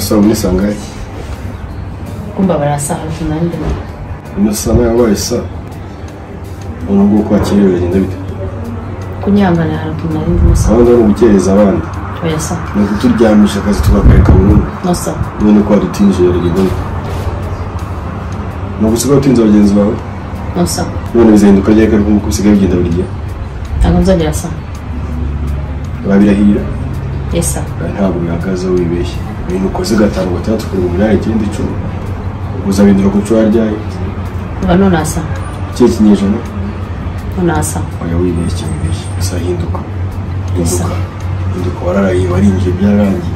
Amasaha ubu ni sangahe? Kumbabara saha tunandi. Amasaha yabaye saa. Nubwo ko wakerewe biragenda bite? Kunyangana hari tunandi musa. Aho ndari gukereza abandi. Oya sa. Ni kuturyamisha akazi tugakareka burundu. No sa. None ko wadutinje biragenda bite? Ni ugusiga utinze bagenzi bawe? No sa. None bizahinduka ryari ko uko usigaye bigenda buri gihe? Ntabwo nzongera sa. Babirahira? Yes sa. Ntabwo bihagaze wibeshye. Ibintu ukoze 5 6 7 8 9 10. Uzabindura ku cyo waryaye? Kuva none sa. Ikihe kinyejana? None sa. Oya wibeshye wibeshye. Gusa hinduka. Hinduka. Hinduka wararaye warinjiye byararangiye.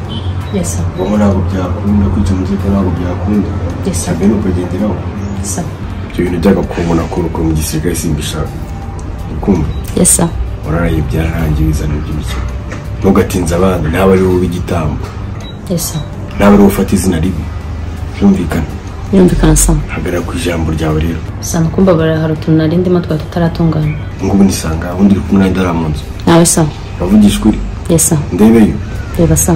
Yes sa. Ubwo ntabwo byakunda kwica umutekano ntabwo byakunda. Yes sa. Cyane ukagenderaho. Sa. Ibyo bintu by'agakungu nakora mu gisirikare simbishaka. Ukumva? Yes sa. Wararaye byararangiye bizana iby'imikino. Ntugatinze abandi ntabe ari wowe igitambo. Yes sa. Ntabe ari wowe ufata izina ribi. Byumvikana? Birumvikana sa. Hagarara ku ijambo ryawe rero. Sa nukumbabara hari utuntu nari ndimo twari tutaratungana. Ngubu nisanga ubundi uri kumwe nanjye mu nzu. Nawe sa. Uravugisha ukuri? Yes sa. Ndebeyo? Reba sa.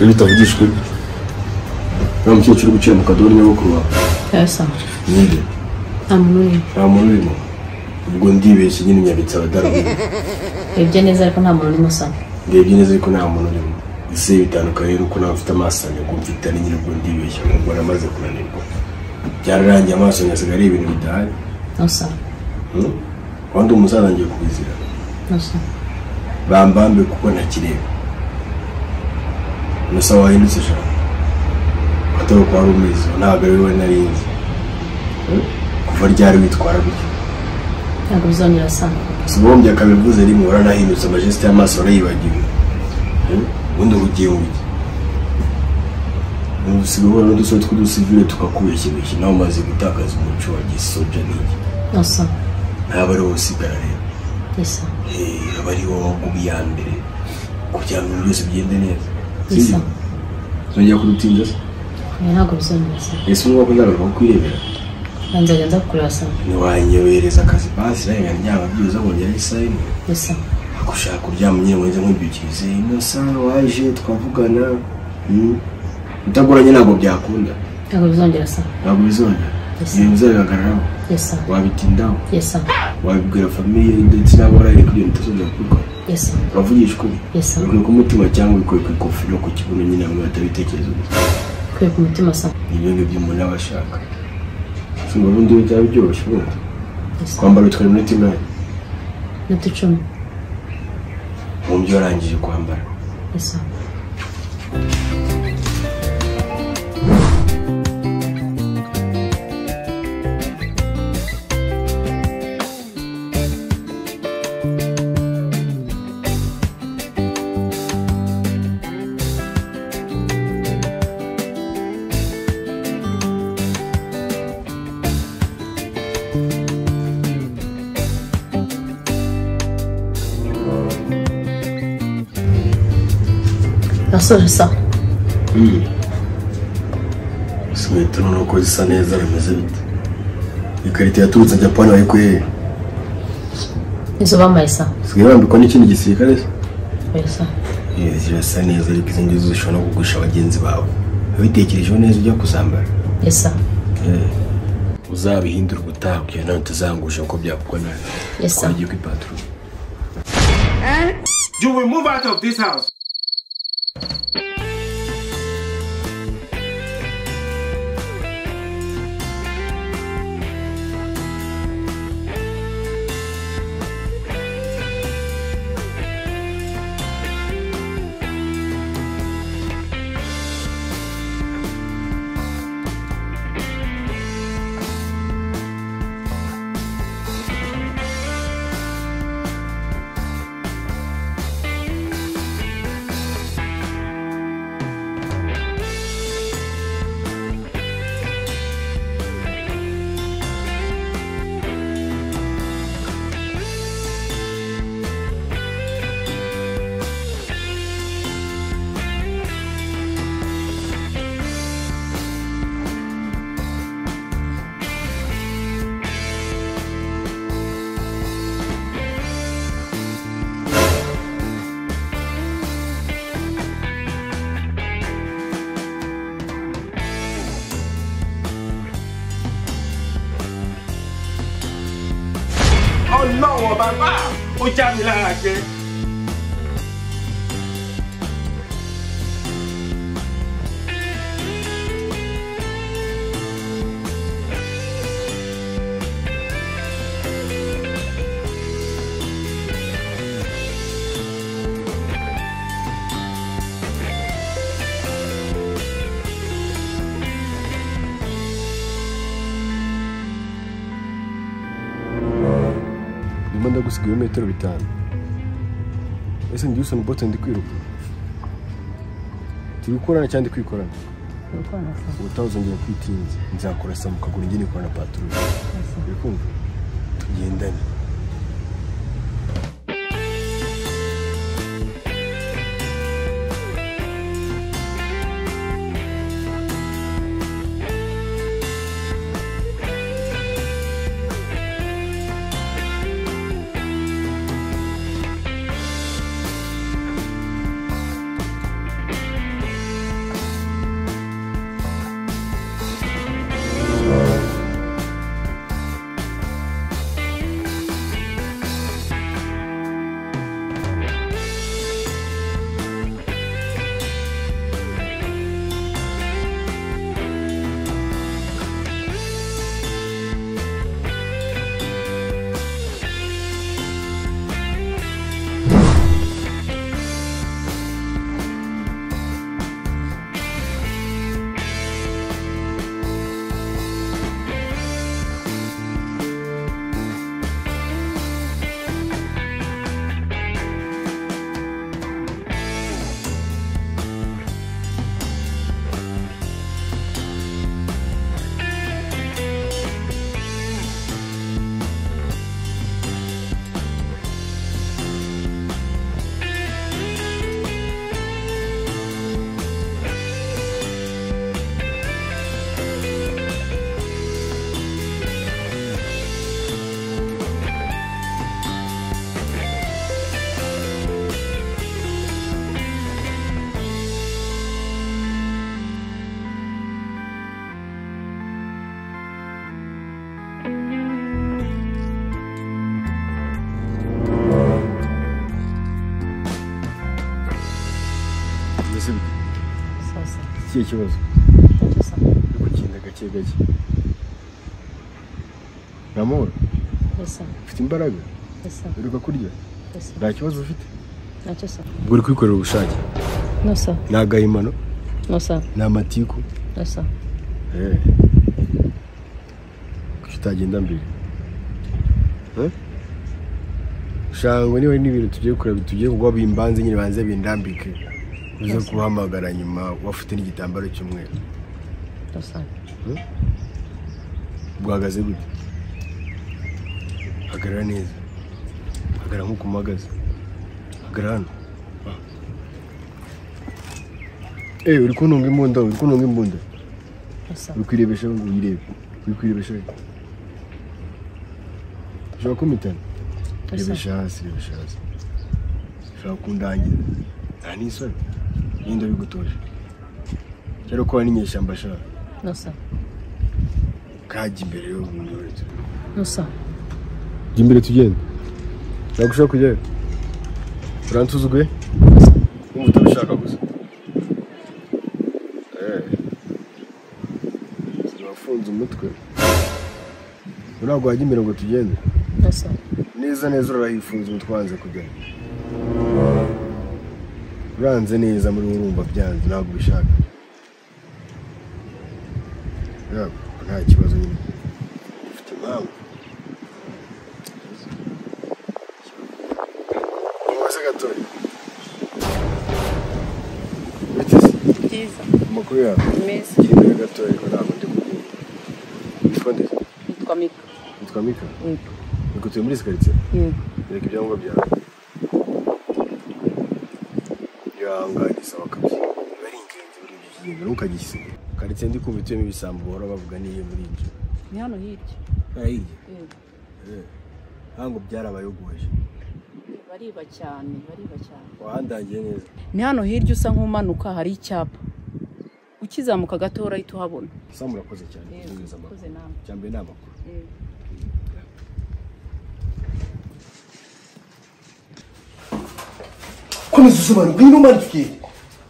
Rero utavugisha ukuri. Uriya mukecuru uri gucira mu kadobo ni nyogokuru wawe. Yes sa. Ninde? Nta muntu urimo. Nta muntu urimo. Ubwo ndibeshye nyine nyabitse abadarubiye. Ndebye neza ariko nta muntu urimo sa. Ndebye neza ariko nta muntu urimo. Ese bitandukanye nuko nawe mfite amaso yanjye ngo mfite ari nyine ubwo ndibeshye ngo namaze kunanirwa. Byararangiye amaso yanjye asigaye ari ibintu bidahari. No sa. Wandi umusaza ngiye kubizira. No sa. Bambambe kuko ntakireba. Umusa wahindutse sha. Atari uko wari umeze ntabwo ari wowe nari nzi. Kuva ryari witwara gutyo? Ntabwo bizongera sa. Sibombye akabivuze rimwe waranahindutse amajeste y'amaso warayibagiwe. Ubundi uhugiye mu biki? Usigaye uhura n'udusore tw'udusivile tukakubeshyabeshya nawe umaze gutakaza umuco wa gisoja n'iki. No sa. Ntabwo ari wowe usigara rero. Yes sa. Aba ari wowe uba iya mbere kugira ngo ibintu byose bigende neza. Yes sa. Zongera kudutinza se? Ntabwo bizongera sa. Ese ubu nzagaruka kukwirebera? Nzajya nza kukureba sa. Ntiwanyohereza akazi basi nawe nkaryama byibuze nkongeraho isaha imwe. Yes sa. Gushaka kuryama nyine ngo nze nkubyukirize ino saha waje twavugana. Utagoranye ntabwo byakunda. Ntabwo bizongera sa. Ntabwo bizongera. Ibintu bizabihagararaho. Yes sa. Wabitindaho. Yes sa. Wabibwira famiye ndetse n'abo waraye kugira ngo utazongera kubikora. Yes sa. Uravugisha ukuri? Yes sa. Ubikuye ku mutima cyangwa ubikuye ku ikofi no ku kibuno nyine bamwe batabitekereza gusa. Ubikuye ku mutima sa. Ni ibyo ngibyo umuntu aba ashaka. Sinumva ubundi byaba byoroshye ubundi. Kwambara bitwara iminota ingahe? Iminota 10. Mu byo warangije kwambara. Yes sa. Nasoje sa. Inkweto nuko zisa neza bimeze bite? Ikarita yaturutse Japan wayikuye he? Izo bambaye sa. Usigaye wambikwa n'ikindi gisirikare se? Oya sa. Zirasa neza ariko izi ngizi zishobora no kugusha bagenzi bawe. Wabitekerejeho neza ujya kuzambara? Yes sa. Uzabihindura ubutaha kugira nawe utazangusha kuko byakugwa nabi. Yes sa. Twagiye kuri patrouille. You will move out of this house. bàbá ó já mi lára jẹ. Ndagusiga ibirometero 5. Ese ndi Usain Bolt ndi kwiruka. Turi gukorana cyangwa ndi kwikorana? Ubutaha uzongera kwitinza nzakurasa mu kaguru njye nikorana patrouille. Uri kumva? Tugendane. Ikihe kibazo? Uri kugenda gake gake. Ni amahoro? Ufite imbaraga? Uheruka kurya? Nta kibazo ufite? Ubwo uri kwikorera ubushake? Ni agahimano? Ni amatiku? Kuki utagenda mbere? Ushaka ngo niba n'ibintu tugiye kureba tugiye kuguha bimbanze nyine banze bindambike. Uze kuhamagara nyuma wafite n'igitambaro cy'umweru. Bwahagaze gute? Hagarara neza. Hagarara nk'uko uhagaze. Hagarara hano. Uri kuntunga imbunda, uri kuntunga imbunda. Uri kwirebesha ngo uyirebe. Uri kwirebesha. Ushobora kumitana? Rebesha hasi, rebesha hasi. Ushobora kundangiza. Nta n'isoni. Ninde bigutoje? Cyaro ko n'inyeshyamba sha. No sir. Kajya imbere yo ngoretse. No sir. Jya imbere tugende. Ntabwo ushaka kujyayo. Uransuzuguye? Wumva utabishaka gusa. Wafunze umutwe. Ntabwo wajya imbere ngo tugende. No sir. Neza neza urahifunze umutwe wanze kujyayo. Uranze neza muri urumva byanze ntabwo ubishaka. Yego, nta kibazo nyine. Ufite impamvu. Umaze gatoya. Bite se? Byiza. Amakuru yawe? Meza. Gira imbere gatoya ariko ntabwo ndi kukumva. Witwa nde? Nitwa Mika. Witwa Mika? Yego. Mika utuye muri izi karitsiye? Yego. Yereka ibyangombwa byawe. Gisaba kabisa. Biba ari ingenzi buri gihe ntukagisiga. Karitsiye ndi kumva ituyemo ibisambo bahora bavuga niyo muri ibyo. Ni hano hirya. Hirya? Yego. Ntabwo byarabayogoje. Bariba cyane, bariba cyane. Wahandangiye neza. Ni hano hirya usa nk'umanuka hari icyapa. Ukizamuka gato urahita uhabona. Samu urakoze cyane. Urakoze nawe. Cyambere ni amakuru. Yego. Komeza usobanure ngwino mani tugende.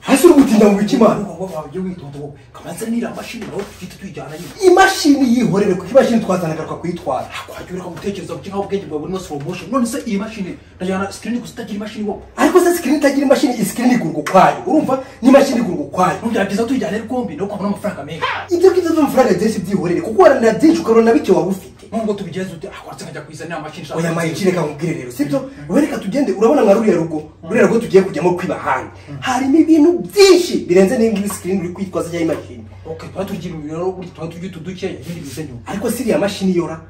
Hasi uri gutinda mu biki mani? Wowe witonda wowe. Kamanza nira mashini nawe tugite tuyijyana nyine. Imashini yihorere kuko imashini twazana garuka kuyitwara. Kwajya ureka gutekereza kuki nkaho ubwenge bwawe burimo slow motion. None se iyi mashini ndajyana screen gusa itagira imashini wowe. Ariko se screen itagira imashini, screen igurwa ukwayo. Urumva? N'imashini igurwa ukwayo. Ntubyara byiza tuyijyane rwombi no kubona amafaranga menshi. Ibyo byiza by'amafaranga byinshi byihorere kuko warana byinshi ukabona bike waba ufite. Nubwo tubigenza ute akwaretse nkajya kwizanira amashini. Oya mayikire reka nkubwire rero sibyo? Wowe reka tugende urabona nka ruriya rugo. Ruriya rugo tugiye kujyamo kwiba ahandi. Harimo ibintu byinshi birenze n'ingibi screen uri kwitwaza ya imashini. Okay, tuba tugira ibiraro buri tuba tugira utuduke ibindi bize nyuma. Ariko siriya mashini yora.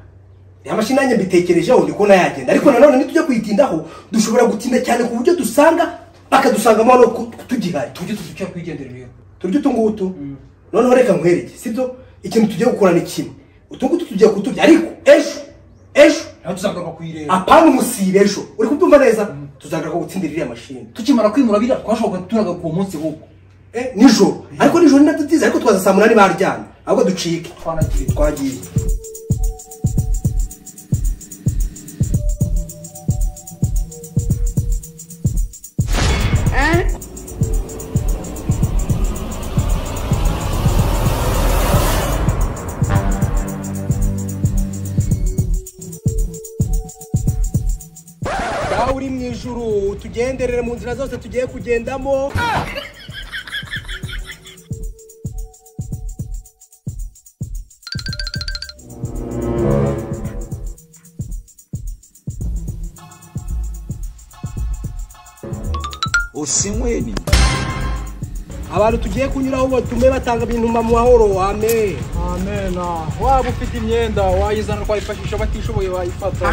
Ya mashini nanjye mbitekerejeho ndi kubona yagenda. Ariko nanone nitujya kuyitindaho dushobora gutinda cyane ku buryo dusanga bakadusangamo no tugihari. Tujye tuduke kwigendera rero. Turye utungutu. Noneho reka nkwereke sibyo? Ikintu tugiye gukora ni kimwe. Utungutu tugiye kuturya ariko ejo naho tuzagaruka kuyireba. Apana umusibe ejo. Uri kubyumva neza? Tuzagaruka gutsindira iriya mashini. Tukimara kwimura biriya twashoboka turaga ku munsi huko. Nijoro. Ariko nijoro ni nabyo byiza ariko twaza saa 8 baryamye. Ahubwo ducike. Twagiye. Uri mu ijuru tugenderere mu nzira zose tugiye kugendamo. Usinyweni. Abantu tugiye kunyuraho batume batanga ibintu mu mahoro. Amen. Amen. Waba ufite imyenda wayizana twayifashisha batishoboye bayifata.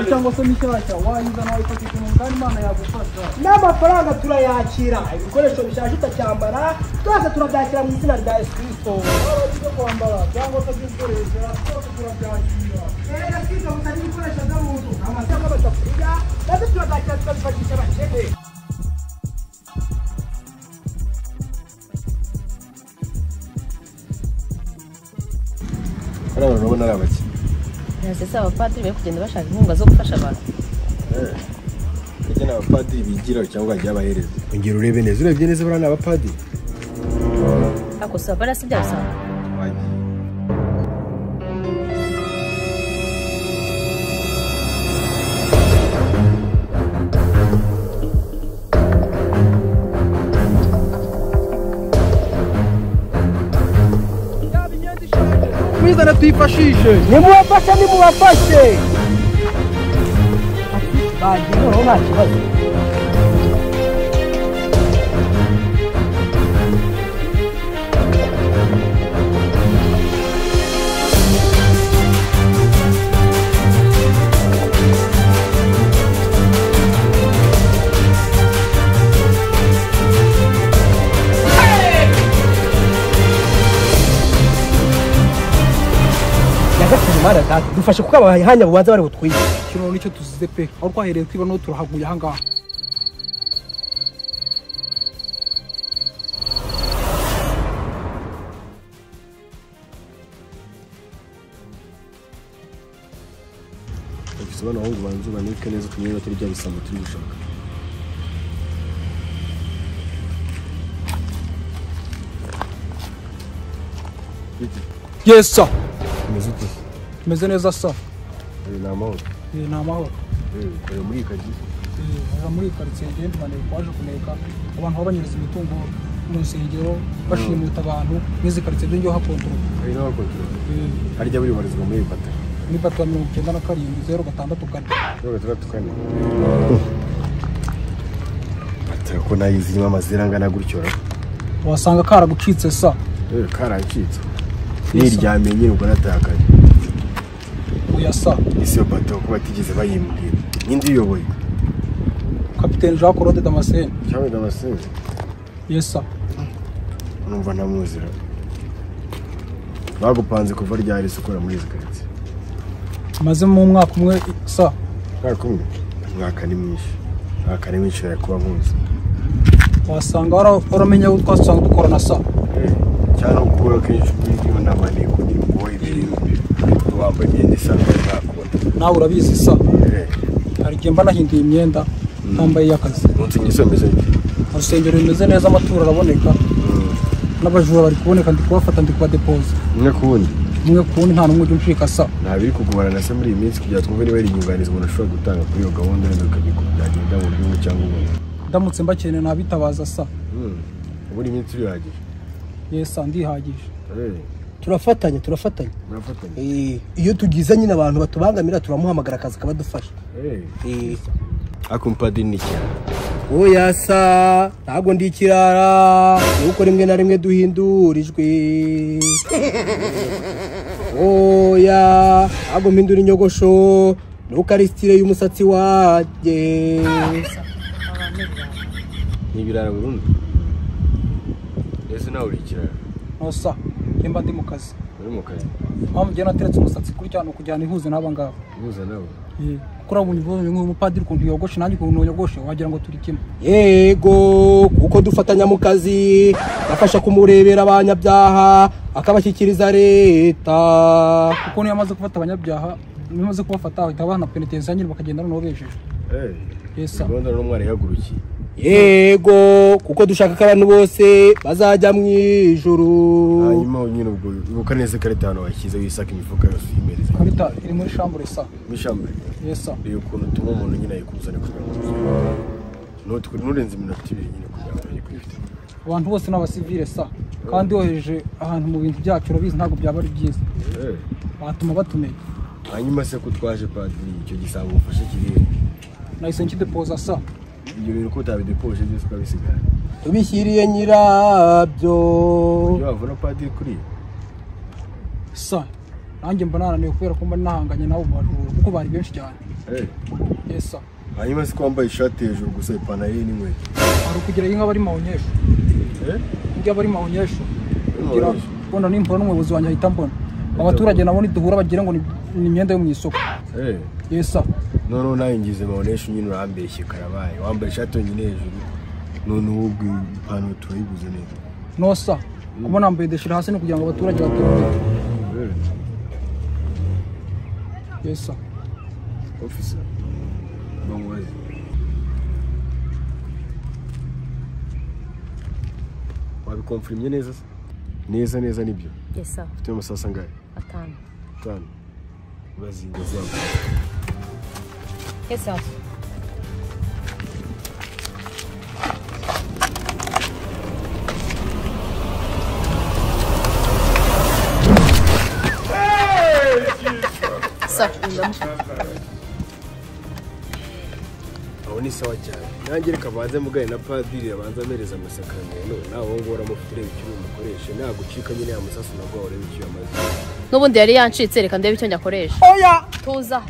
Cyangwa se mishyashya wayizana wayifashisha mu kandi Imana yagufasha. N'amafaranga turayakira. Ibikoresho bishaje utacyambara twese turabyakira mu izina rya Yesu Kristo. Waba ufite kwambara cyangwa se ibikoresho twese turabyakira. Erega sizo mutari ibikoresho by'amuntu amasaka amasafuriya nabyo turabyakira tukabifashisha abakene. Urabona ari abaki? Ese abapadiri bari kugenda bashaka inkunga zo gufasha abantu. Kujya n'abapadiri bigira cyangwa bajya bahereza. Ongera urebe neza, urebye neza buriya ni abapadiri. Ako se bariya si bya bisanzwe. Wagiye. Mwizana twifashishe. Nimubafashe nimubafashe. Bagiye noneho nta kibazo. Mara data dufashe kuko abahanya bubanza bari butwiye. Kino nicyo tuzize pe. Aho twahereye kwiba no turahaguye aha ngaha. Ubona aho ubanza ubanike neza tumenye batari bya bisambo turi gushaka. Yes sir. Umeze ute? Meze neza sir. Ni amahoro. Ni amahoro. Kare muri kagiye. Muri quartier ngende bane kwaje kuneka abantu babanyiriza imitungo mu nsengero bashimuta abantu n'izi quartier byo hakontorora. Ari naho hakontorora. Harya buri barizwa muri bata. Muri bata 97 064. 064. Bata ko nayizi nyuma amazira angana gutyo ra. Wasanga karagucitse sa. Karacitse. Niryamenye ubwo natakaye. Oya sa. Isi yo bato ko batigeze bayimbwira. Nindi uyoboye? Capitaine Jean Claude Damascene. Cyangwa Damascene? Yes sir. Numva ntamuzira. Bagupanze kuva ryari se ukora muri izi quartier? Maze mu mwaka umwe sa. Mwaka umwe? Umwaka ni mwinshi. Umwaka ni mwinshi kuba nkuzi. Wasanga waramenya aho twasanga dukorana sa. Cyane ukura kenshi ubwiyo n'abane kugira ngo ibintu wambaye imyenda isanzwe ntakubona. Nawe urabizi sa. Hari igihe mba nahinduye imyenda. Ntambaye y'akazi. Mu nsengero bimeze bite? Mu rusengero bimeze neza, amaturo araboneka. N'abajura bari kuboneka, ndi kubafata, ndi kubadepoza. Umwe ku wundi? Umwe ku wundi, nta n'umwe ujya uncika sa. Nta biri kugorana se muri iyi minsi kugira twumve niba ari inyunganizi umuntu ashobora gutanga kuri iyo gahunda wenda byagenda mu buryo bumwe cyangwa ubundi. Ndamutse mbakeneye nabitabaza sa. Ubundi iminsi urihagije? Yes sa, ndihagije. Turafatanya, turafatanya. Murafatanya? Iyo tugize nyine abantu batubangamira turamuhamagara akaza akabadufasha. Ariko umupadiri ni ikirara. Oya sa, ntabwo ndi ikirara, nuko rimwe na rimwe duhindura ijwi. Oya, ntabwo mpindura inyogosho, nuko ari style y'umusatsi wanjye. Ni ibirara burundu? Ese nawe uri ikirara? No sa, mba ndi mu kazi. Uri mu kazi? Mpamvu njye nateretse umusatsi kuri cyane kujyana ihuze n'aba ngaba. Ihuza nabo? Kuko urabona umupadiri ukuntu yogoshe nanjye ukuntu yogoshe wagira ngo turi kimwe. Yego, kuko dufatanya mu kazi, bafasha kumurebera abanyabyaha akabashyikiriza leta. Kuko niyo amaze gufata abanyabyaha, niyo amaze kubafata ahita abana penitensiya nyine bakagenda noneho bejeje. Yes. Gahunda n'umwari yahagurukiye. Yego, kuko dushaka ko abantu bose bazajya mu ijuru. Hanyuma nyine ubwo ibuka neza ikarita hano washyize wisaka imifuka yose uyimereze. Ikarita iri muri chambre sa. Muri chambre? Yes sa. Reba ukuntu utuma umuntu nyine ayikuzane kugira ngo nturenze iminota ibiri nyine kugira ngo amenye ko uyifite. Abantu bose ni abasivile sa, kandi wohereje ahantu mu bintu byacu urabizi ntabwo byaba ari byiza. Batuma batumenya. Hanyuma se ko twaje padiri icyo gisambo ufashe kiri he? Nahise nkidepoza sa. Ibyo bintu ko utabidepoje byose ukabisigara. Tubishyiriye nyirabyo. Ibyo wavuna padiri kuri sa, nanjye mba nananiwe kubera ko mba nahanganye nabo bajura kuko bari benshi cyane. Yes sa. Hanyuma se ko wambaye ishati hejuru gusa ipantaro n'inkweto? Hari ukugira inka bari maonyesho. Inka bari maonyesho. Kugira mbona nimpura n'umuyobozi wanjye ahita mbona. Abaturage nabo niduhura bagira ngo ni imyenda yo mu isoko. Yes sa. None nawe ngize maonesho nyine urambeshye karabaye. Wambaye ishati yonyine hejuru. None ubwo ipantaro turayiguze neza. No sa. Kuba nambaye deshira hasi ni kugira ngo abaturage batabimenya. Yes sa. Officer. Bangwazi. Wabikonfirmye neza se? Neza neza nibyo. Yes sir. Ufite amasasa angahe? 5. 5. Bazinga zabo. Yes sir. Sir, aho ni sawa cyane. Nanjye reka banze mugane na padiri abanza amereza amasakaramentu, nawe wowe uramufite ureba icyo umukoreshe, nagucika nyine ya musasu nabwo ureba icyo yamaze. N'ubundi yari yancitse, reka ndebe icyo nyakoresha. Oya! Tuza.